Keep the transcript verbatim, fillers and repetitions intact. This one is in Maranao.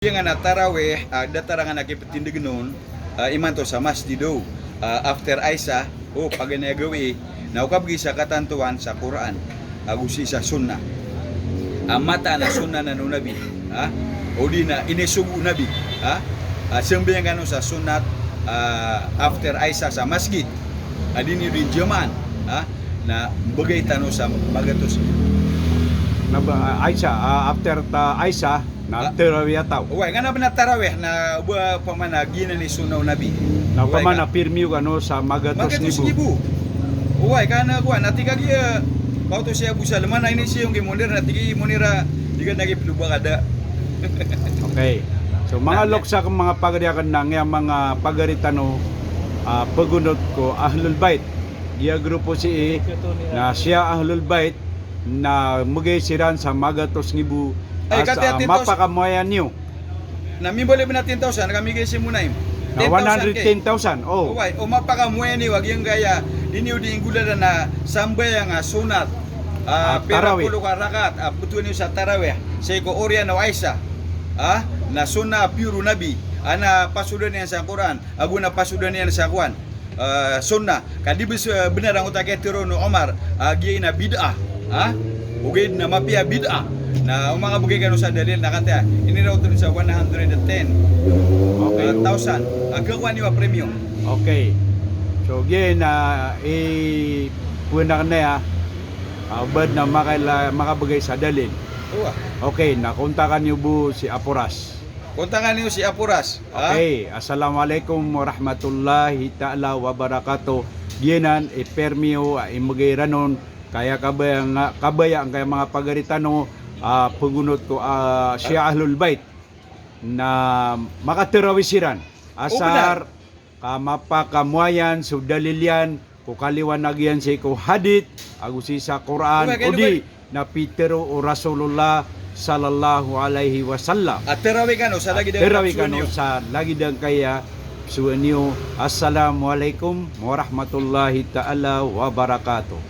Giyangkanan a tarawih, ah, datar angkanan a kipetindeg on, ah, imanto sa masjid o, ah, after Isha, o paganay a gawii, na o kabegay sa katantoan sa Qur'an ago sii sa sunnah. Ah, mataan a sunnah anan o Nabi, ha? O di na inisogo o Nabi, ha? Ah, sambayang kano sa sunnat, ah, after Isha sa masjid. Ah, di niyo di jamaan, ha? Na mbegay tano sa magatos. Na ba, ah, Isha, ah, after ta Isha, na tarawih a taw. Oway, ka na ba na tarawih na ba pamana giyanan i sunnah o Nabi. Na pamana pirmiyo kano sa magatos ngibo. Oway, ka na kowan, na tig a giya, kaoto si Abu Salman, na inisiyong ki Munir, na tig i Munir a, di ka na ki ploba kada. Okay. So, manga loks akn, manga pagari akn, na ngiya manga pagari tano, ah, pagonot ko Ahlul Bait. Giya grupo sii, na siya Ahlul Bait, na mbegay siran sa magatos ngibo, a sa mapakamoayan iyo. Na mimbaloy bnar ten thousand, ka migay si Munaim. Na one hundred ten thousand, o. Oway, o mapakamoayan iyo a giyangkaya, di niyo di inggolalan a sambayang a sunnat, ah, pira polo ka rakaat, ah, petowan iyo sa tarawih, sii ko oriyan o Isha, ah, na sunnah a pure o Nabi, a na pasodan iyan sa Qur'an, ago na pasodan iyan sa kowan, ah, sunnah. Ka di bes, ah, bnar angkoto a kiyatero o Omar, ah, giya ina bid'ah, ha? Ogaid na mapiya a bid'ah. Na o makabegay kano sa dalil na katii, iniraot on sa one hundred ten, ah, thousand. Okay. Ah, kakowa niyo a premium. Okay. So, giya na, i, kowan akn aya, ah, bad na makaila, makabegay sa dalil. Oway. Okay, na kontakan iyo bo si Aporas. Kontakan iyo si Aporas. Okay, assalamualaikum warahmatullahi taala wabarakatuh. Giyanan i permiyo a imbegay iran on, kaya kabaya nga, kabaya angkaya manga pagari tano, ah, pagonot ko, ah, Shia Ahlul Bait, na makatarawih siran. Asar ka mapakamoayan so dalil iyan, ko kaliwanag iyan sii ko hadith, ago sii sa Qur'an, odi na pitero o Rasulullah sallallahu alaihi wasallam. Ah, tarawih kano sa lagid angkaya psowa niyo. Assalamualaikum warahmatullahi taala wabarakatuh.